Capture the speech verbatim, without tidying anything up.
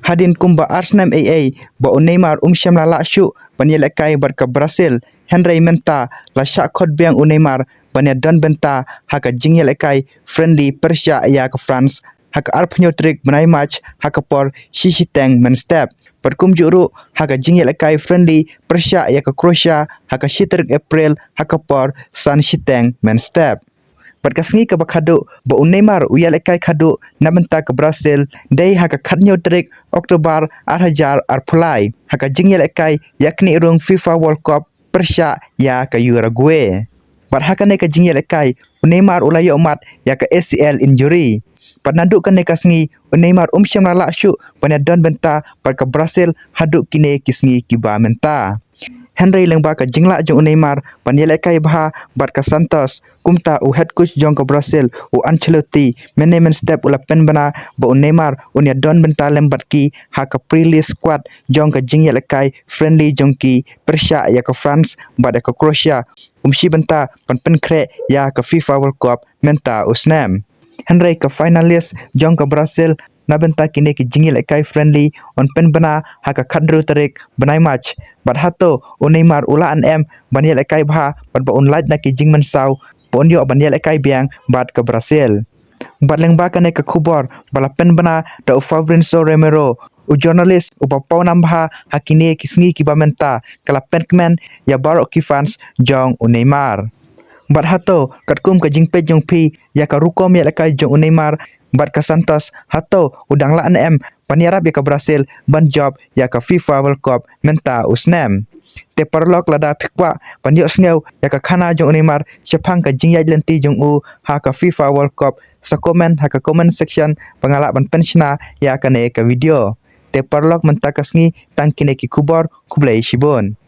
Hadien kumba ar snem ei ei ba u Neymar um shym la lah shuh ban ïalehkai bad ka Brazil, hynrei mynta la shah khot biang u Neymar ban ïadon bynta ha ka jingïalehkai friendly pyrshah ïa ka France ha ka arphew hynñiew tarik bnai March ha ka por shi shiteng mynstep. Bad kumjuh ruh ha ka jingïalehkai friendly pyrshah ïa ka Croatia ha ka shi tarik April ha ka por san shiteng mynstep. Bad ka sngi kaba khadduh ba u Neymar u ïalehkai khadduh na bynta ka Brazil dei ha ka khathynñiew tarik October ar hajar arphew lai ha ka jingïalehkai ïaknieh rung FIFA World Cup pyrshah ïa ka Uruguay. Bad ha kane ka jingïalehkai u Neymar u la ïoh mat ïa ka A C L injury. Bad naduh kane ka sngi u Neymar um shym la lah shuh ban ïadon bynta bad ka Brazil haduh kine ki sngi kiba mynta. Hynrei lyngba ka jinglah jong u Neymar ban ïalehkai bha bad ka Santos, kumta u head coach jong ka Brazil u Ancelotti mynne mynstep u la pynbna ba u Neymar un ïadon bynta lem bad ki ha ka pre-list squad jong ka jingïalehkai friendly jong ki pyrshah ïa ka France bad ïa ka Croatia, um shim bynta ban pynkhreh ïa ka FIFA World Cup mynta u snem. Hynrei ka finalist jong ka Brazil na bynta kine ki jingïalehkai friendly yn pynbna ha ka khathynriew tarik bnai March. Bad hato u Neymar u lah ne em ban ïalehkai bha bad ba un lait na ki jingmynsaw ba un ïoh ban ïalehkai biang bad ka Brazil? Bad lyngba kane ka khubor ba la pynbna da u Fabrizio Romero, u journalist uba pawnam bha ha kine ki sngi kiba mynta, ka la pynkmen ïa baroh ki fans jong u Neymar. Bad hato katkum ka jingpeit jong phi ïa ka rukom ïalehkai jong u Neymar bad ka Santos, hato u dang lah ne em ban ïarap ïa ka Brazil ban jop ïa ka FIFA World Cup mynta u snem? Te paralok, lada phi kwah ban ïohsngew ïa ka khana jong u Neymar shaphang ka jingïaid lynti jong u ha ka FIFA World Cup, sa comment ha ka comment section ba nga lah ban pynshna ïa kane ka video. Te paralok, mynta ka sngi tang kine ki khubor, khublei shibun.